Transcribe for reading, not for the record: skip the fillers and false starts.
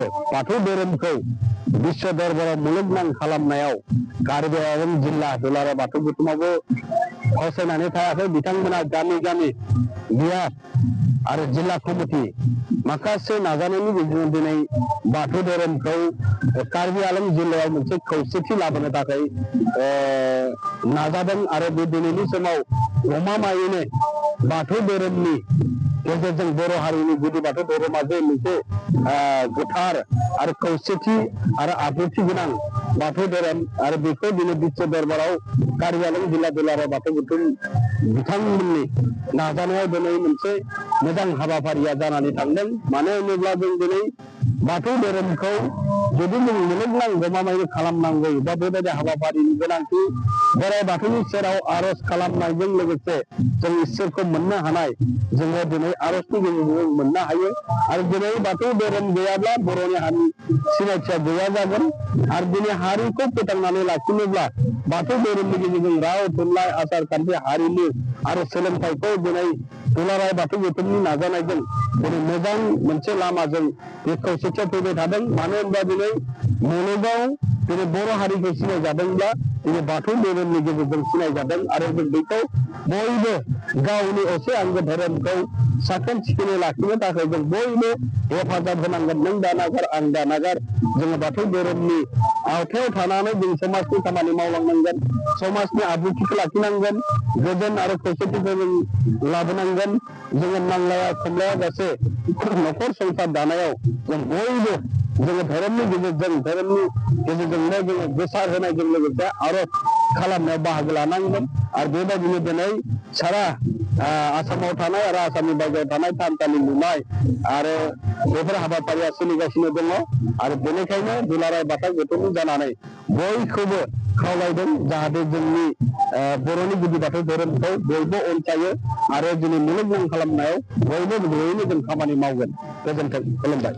बाथौ धोरोमखौ विश्व दरबाराव मुलुगनां खालामनायाव कार्बि आंलं जिल्ला दुलाराय बाथौ गौथुमाबो फावसायनानै थायाखै। बिथांमोना गामि गामि बियार आरो जिल्ला कमिटि माखासे नाजानायनि गेजेरजों दिनै बाथौ धोरोमखौ कार्बि आंलं जिल्लायाव मोनसे खौसेथि लाबोनो थाखाय नाजादों आरो बे दिनैनि समाव गमामायैनो बाथौ धोरोमनि गेजेरजों बर' हारिनि गुदि बाथौ धोरोमा जे मोनसे गोथार आरो खौसेथि आरो आब्रुथि गोनां बाथौ धोरोम आरो बेखौ दिनै विश्व दरबाराव कार्बि आंलं जिल्ला दुलाराय बाथौ गौथुम बिथांमोननि नाजानायाव दिनै मोनसे मोजां हाबाफारिया जानानै थांदों। मानो होनोब्ला जों दिनै बाथौ धोरोमखौ जुदि जों मुलुगनां गमामायैनो खालामनांगौ बा बेबायदि हाबाफारिनि गोनांथि बोराइ बाथौनि सेराव आर'ज खालामनायजों लोगोसे जों इसोरखौ मोननो हानाय जोङो दिनै आर'जनि गेजेरजों मोननो हायो। आरो दिनै बाथौ धोरोम गैयाब्ला बर'नि हारि सिनायथिया गैया जागोन। आरो दिनै हारिखौ फोथांनानै लाखिनोब्ला बाथौ धोरोमनि गेजेरजों राव थुनलाइ आसार खान्थि हारिमु आरो सोलोंथाइखौ दिनै दुलाराय बाथौ गौथुमनि नाजानायजों दिनै मोजां मोनसे लामाजों बे खौसेथिया फैबाय थादों। मानो होनबा दिनै मुलुगाव दिनै बर' हारिखौ सिनायजादोंब्ला दिनै बाथौ धोरोमनि गेजेरजों सिनायजादों आरो जों बेखौ बयबो गावनि असे आंगो धोरोमखौ साखोन सिखोनै लाखिनो थाखाय जों बयबो हेफाजाब होनांगोन। नों दानागार आं दानागार जोङो बाथौ धोरोमनि आवथायाव थानानै जों समाजनि खामानि मावलांनांगोन, समाजनि आब्रुथिखौ लाखिनांगोन, गोजोन आरो खौसेथिखौ जों लाबोनांगोन। जोङो नांलाया खमलाया जासे न'खर संसार दानायाव जों बयबो जोङो धोरोमनि गेजेरजोंनो जोङो गोसार होनायजों लोगोसे आर'ज खालामनायाव बाहागो लानांगोन। आरो बेबायदिनो दिनै सारा आसामाव थानाय आरो आसामनि बायजोआव थानाय थानसालि लुनाय आरो बेफोर हाबाफारिया सोलिगासिनो दङ। आरो बेनिखायनो दुलाराय बाथौ गौथुमनि जानानै बयखौबो खावलायदों जाहाथे जोंनि बर'नि गुदि बाथौ धोरोमखौ बयबो अनसायो आरो दिनै मुलुगनां खालामनायाव बयबो जयैनो जों खामानि मावगोन। गोजोन्थों, खुलुमबाय।